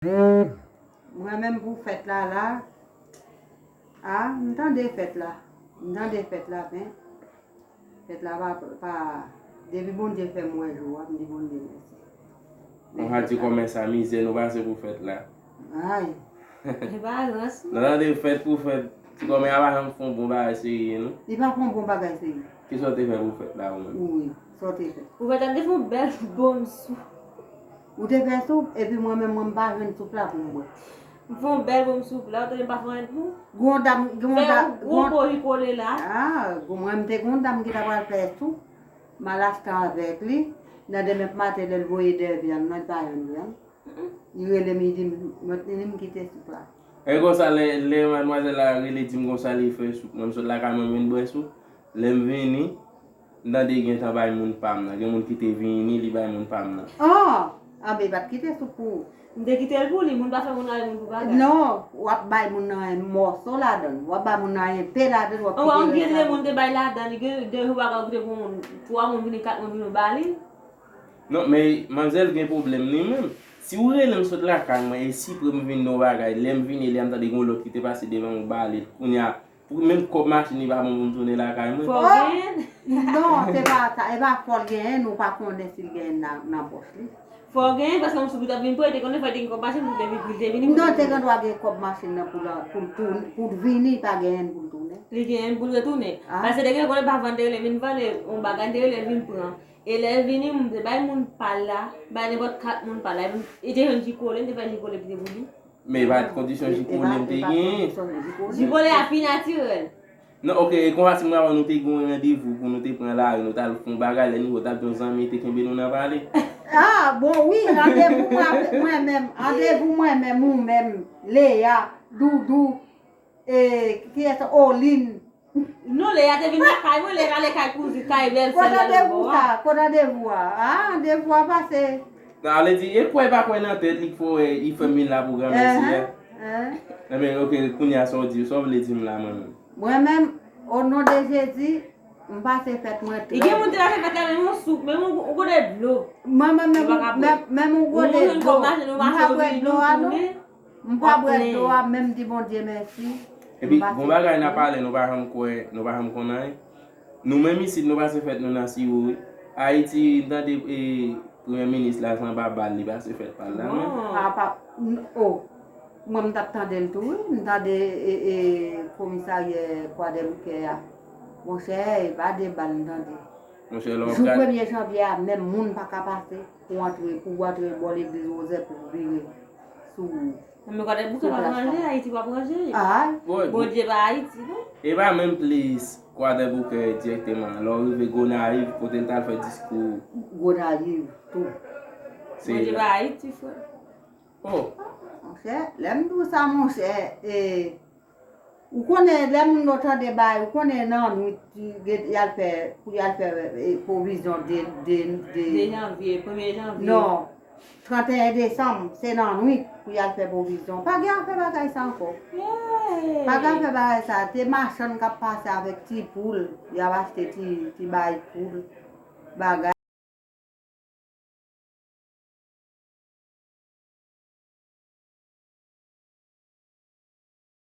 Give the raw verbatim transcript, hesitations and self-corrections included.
Mwen menm pou fèt la la, a, m tande fèt la. M tande fèt la, men fèt la pa, pa, depi Bondye fè m wè jou a, m di Bondye mèsi. Mwen pa di kòmè sa mizè nou pase pou fèt la. Ay. E pa rans, non. Nan tande fèt pou fèt, ti kòmè a pa janm fè yon bon bagay serye, non. Li pa fè yon bon bagay serye. Kisa w te fè pou fèt la, ou menm? Wi, sa w te fè? Ou fè tande fè yon bèl bon sou. Ou te fè soup, epi mwen menm, mwen m pa jwenn soup la pou m bwè. M fè yon bèl bon soup la, ou tande m pa fè anyen pou ou? Gon dam, gon dam, gon po ri kole la. Ah, gon, mwen m te gon dam ki ta pral fè soup. M al achte avèk li. Nan demen maten, lè l voye dèyè vyann nan, li pa jwenn vyann. Li rele m, li di m, mwen, li di m kite soup la. E konsa, lè, lè madmwazèl la rele di m konsa, li fè soup. Mwen, m sot lakay mwen, m vin bwè soup. Lè m vini, m tande gentan bay moun pa m nan. Gen moun ki te vini, li bay moun pa m nan. Oh! Anben, li pa t kite soup pou ou. M te kite l pou li, moun pa fè moun al moun pou bagay. Non, w ap bay moun nan yon mòso ladan l. W ap bay moun nan yon pe ladan l, w ap kite rès la pou ou. Ou gen de moun te bay ladan, li gen de jou bagay ou kite pou moun, twa moun vini, kat moun vini, ou ba li. Non, men manzèl gen pwoblèm li menm. Si ou rele m sot lakay mwen, e sipre m vin nan yon bagay, lè m vini, lè m tande gen yon lòt ki te pase devan m, ou ba li l. Kounye a, pou menm kòb machin li pa bon pou m tounen lakay mwen. Fò w genyen. Non, se pa sa. E pa fò l genyen, nou pa konnen si l genyen nan, nan pòch li. Fò w genyen, paske yon sou ki t ap vin pran, li te konnen fò l te gen kòb machin pou l te vin, pou l te vini. Non, te gen dwa gen kòb machin nan pou l, pou l tounen, pou l vini, pa genyen pou l tounen. Li genyen pou l retounen. Ah. Paske te gen konnen pa vann te rele vin vann, e yon bagay te rele vin pran. E lè l vini, m te bay moun pa l la, bay nenpòt kat moun pa l la. Li te jwenn ji kole, m te fè ji kole kite pou li. Men e pa t kondisyon ji kole m te genyen. Ji kole a pi natirèl. Non, oke, e konsa si m rapò nou te gen yon randevou pou nou te pran lari, nou t al fè yon bagay, lè nou t al gen yon zanmi te kenbe nou nan pale. Ah, bon, wi, randevou mwen avè-, mwen menm, randevou mwen menm, ou menm, Leya, Doudou, e, kiyès, Olin. Non, Leya te vin lakay mwen, Leya t ale kay kouzin, kay bèlsè l nan lòt bò a. Kot randevou sa? Kot randevou a? Ah, randevou a pase. Sa vle di, e kwè pa kwè nan tèt li k fè w wè, li fè m vin la pou granmèsi a. Enben, oke, kounye a sa w di, sa w vle di m la, mwen menm? Mwen menm, o non de Jezi, m pase fèt mwen trè byen. Gen moun te pase fèt la, menm yon soup, menm yon, yon gode dlo. Mwen menm, menm, menm yon gode dlo. M pa bwè dlo a, non. M pa bwè dlo a, menm di Bondye mèsi. Epi, bon bagay n ap pale, nou pa janm kwè, nou pa janm konn anyen. Nou menm isit, nou pase fèt nou nan siwo, wi. Ayiti, m tande, e, premye minis la, se anba bal li pase fèt pa l la, non? Apa, n-, o, mwen, m t ap tande l tou, wi. M tande, e, e, komisarye Kwadèboukè a. Monchè, e pa de bal m tande. Monchè, lè w ap gade. Jou premye janvye a, menm moun pa ka pase pou antre, pou w antre bò legliz Wozè pou w vire sou, sou plas la. Men Kwadèboukè p ap ranje, Ayiti p ap ranje. Ah. Bondye pa Ayiti, non? E pa menm plis Kwadèboukè dirèkteman. Lè w rive Gonayiv, kote l t al fè diskou. Gonayiv, tou. Bondye pa Ayiti, frè. Oh. Monchè, lè m di w sa, monchè, e, ou konnen, lè moun yo tande bay, ou konnen nan nwit, y al fè, pou y al fè, e, pwovizyon de, de, de. De janvye, premye janvye. Non, tranteyen desanm, se nan nwit pou y al fè pwovizyon. Pa gen afè bagay sa ankò. Pa gen afè bagay sa. Se machann k ap pase avèk ti poul, y ap achte ti, ti bay poul, bagay.